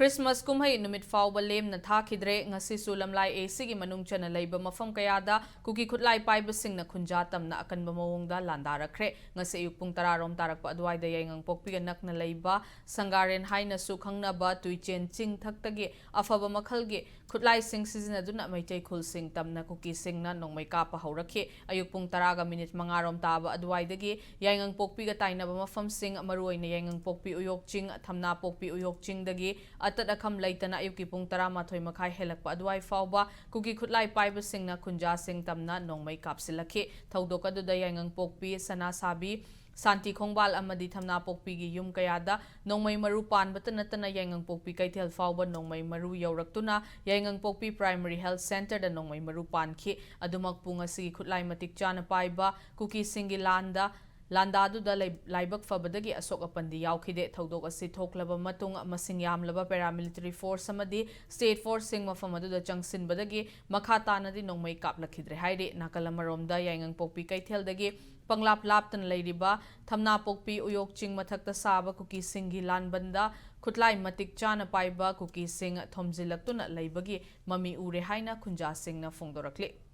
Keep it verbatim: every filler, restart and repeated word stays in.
Christmas ꯀꯨꯝꯍꯩ ꯅꯨꯃꯤꯠ ꯐꯥꯎꯕ ꯂꯦꯝꯅ ꯊꯥꯈꯤꯗ꯭ꯔꯦ꯫ ꯉꯁꯤꯁꯨ ꯂꯝꯂꯥꯏ ꯑꯦꯁꯤꯒꯤ ꯃꯅꯨꯡ ꯆꯟꯅ ꯂꯩꯕ ꯃꯐꯝ ꯀꯌꯥꯗ ꯀꯨꯀꯤ ꯈꯨꯠꯂꯥꯏ ꯄꯥꯏꯕꯁꯤꯡꯅ ꯈꯨꯟꯖꯥ ꯇꯝꯅ ꯑꯀꯟꯕ ꯃꯑꯣꯡꯗ ꯂꯥꯟꯗꯥꯔꯛꯈ꯭ꯔꯦ꯫ ꯉꯁꯤ ꯑꯌꯨꯛ ꯄꯨꯡ ꯇꯔꯥ ꯔꯣꯝ ꯇꯥꯔꯛꯄ ꯑꯗꯨꯋꯥꯏꯗ ꯌꯥꯏꯉꯪꯄꯣꯛꯄꯤꯒ ꯅꯛꯅ ꯂꯩꯕ ꯁꯪꯒꯥꯔꯦꯟ ꯍꯥꯏꯅꯁꯨ ꯈꯪꯅꯕ ꯇꯨꯏꯆꯦꯟ ꯆꯤꯡꯊꯛꯇꯒꯤ ꯑꯐꯕ ꯃꯈꯜꯒꯤ ꯈꯨꯠꯂꯥꯏꯁꯤꯡ ꯁꯤꯖꯤꯟꯅꯗꯨꯅ ꯃꯩꯇꯩ ꯈꯨꯜꯁꯤꯡ ꯇꯝꯅ ꯀꯨꯀꯤꯁꯤꯡꯅ ꯅꯣꯡꯃꯩ ꯀꯥꯞꯄ ꯍꯧꯔꯛꯈꯤ꯫ ꯑꯌꯨꯛ ꯄꯨꯡ ꯇꯔꯥꯒ ꯃꯤꯅꯤꯠ ꯃꯉꯥ ꯔꯣꯝ ꯇꯥꯕ ꯑꯗꯨꯋꯥꯏꯗꯒꯤ ꯌꯥꯏꯉꯪꯄꯣꯛꯄꯤꯒ ꯇꯥꯏꯅꯕ ꯃꯐꯝꯁꯤꯡ, ꯃꯔꯨꯑꯣꯏꯅ ꯌꯥꯏꯉꯪꯄꯣꯛꯄꯤ ꯎꯌꯣꯛ ꯆꯤꯡ, ꯊꯝꯅꯥꯄꯣꯛꯄꯤ ꯎꯌꯣꯛ ꯆꯤꯡꯗꯒꯤ ꯑꯇꯠ ꯑꯈꯝ ꯂꯩꯇꯅ ꯑꯌꯨꯛꯀꯤ ꯄꯨꯡ ꯇꯔꯥꯃꯥꯊꯣꯏ ꯃꯈꯥꯏ ꯍꯦꯜꯂꯛꯄ ꯑꯗꯨꯋꯥꯏ ꯐꯥꯎꯕ ꯀꯨꯀꯤ ꯈꯨꯠꯂꯥꯏ ꯄꯥꯏꯕꯁꯤꯡꯅ ꯈꯨꯟꯖꯥꯁꯤꯡ ꯇꯝꯅ ꯅꯣꯡꯃꯩ ꯀꯥꯞꯁꯤꯜꯂꯛꯈꯤ꯫ ꯊꯧꯗꯣꯛ ꯑꯗꯨꯗ ꯌꯥꯏꯉꯪꯄꯣꯛꯄꯤ ꯁꯅꯥꯁꯥꯕꯤ ꯁꯥꯟꯇꯤ ꯈꯣꯡꯕꯥꯜ ꯑꯃꯗꯤ ꯊꯝꯅꯥꯄꯣꯛꯄꯤꯒꯤ ꯌꯨꯝ ꯀꯌꯥꯗ ꯅꯣꯡꯃꯩ ꯃꯔꯨ ꯄꯥꯟꯕꯇ ꯅꯠꯇꯅ ꯌꯥꯏꯉꯪꯄꯣꯛꯄꯤ ꯀꯩꯊꯦꯜ ꯐꯥꯎꯕ ꯅꯣꯡꯃꯩ ꯃꯔꯨ ꯌꯧꯔꯛꯇꯨꯅ ꯌꯥꯏꯉꯪꯄꯣꯛꯄꯤ ꯄ꯭ꯔꯥꯏꯃꯔꯤ ꯍꯦꯜꯊ ꯁꯦꯟꯇꯔꯗ ꯅꯣꯡꯃꯩ ꯃꯔꯨ ꯄꯥꯟꯈꯤ꯫ ꯑꯗꯨꯃꯛꯄꯨ ꯉꯁꯤꯒꯤ ꯈꯨꯠꯂꯥꯏ ꯃꯇꯤꯛ ꯆꯥꯅ ꯄꯥꯏꯕ ꯀꯨꯀꯤꯁꯤꯡꯒꯤ ꯂꯥꯟꯗ ꯂꯥꯟꯗꯥꯗꯨꯗ ꯂꯩ-, ꯂꯥꯏꯕꯛ ꯐꯕꯗꯒꯤ ꯑꯁꯣꯛ ꯑꯄꯟꯗꯤ ꯌꯥꯎꯈꯤꯗꯦ꯫ ꯊꯧꯗꯣꯛ ꯑꯁꯤ ꯊꯣꯛꯂꯕ ꯃꯇꯨꯡ ꯃꯁꯤꯡ ꯌꯥꯝꯂꯕ ꯄꯦꯔꯥꯃꯤꯂꯤꯇꯔꯤ ꯐꯣꯔꯁ ꯑꯃꯗꯤ ꯁ꯭ꯇꯦꯠ ꯐꯣꯔꯁꯁꯤꯡ ꯃꯐꯝ ꯑꯗꯨꯗ ꯆꯪꯁꯤꯟꯕꯗꯒꯤ ꯃꯈꯥ ꯇꯥꯅꯗꯤ ꯅꯣꯡꯃꯩ ꯀꯥꯞꯂꯛꯈꯤꯗ꯭ꯔꯦ ꯍꯥꯏꯔꯤ꯫ ꯅꯥꯀꯜ ꯑꯃꯔꯣꯝꯗ ꯌꯥꯏꯉꯪꯄꯣꯛꯄꯤ ꯀꯩꯊꯦꯜꯗꯒꯤ ꯄꯪꯂꯥꯞ ꯂꯥꯞꯇꯅ ꯂꯩꯔꯤꯕ ꯊꯝꯅꯥꯄꯣꯛꯄꯤ ꯎꯌꯣꯛ ꯆꯤꯡ ꯃꯊꯛꯇ ꯁꯥꯕ ꯀꯨꯀꯤꯁꯤꯡꯒꯤ ꯂꯥꯟꯕꯟꯗ ꯈꯨꯠꯂꯥꯏ ꯃꯇꯤꯛ ꯆꯥꯅ ꯄꯥꯏꯕ ꯀꯨꯀꯤꯁꯤꯡ ꯊꯣꯝꯖꯤꯜꯂꯛꯇꯨꯅ ꯂꯩꯕꯒꯤ ꯃꯃꯤ ꯎꯔꯦ ꯍꯥꯏꯅ ꯈꯨꯟꯖꯥꯁꯤꯡꯅ ꯐꯣꯡꯗꯣꯔꯛꯂꯤ꯫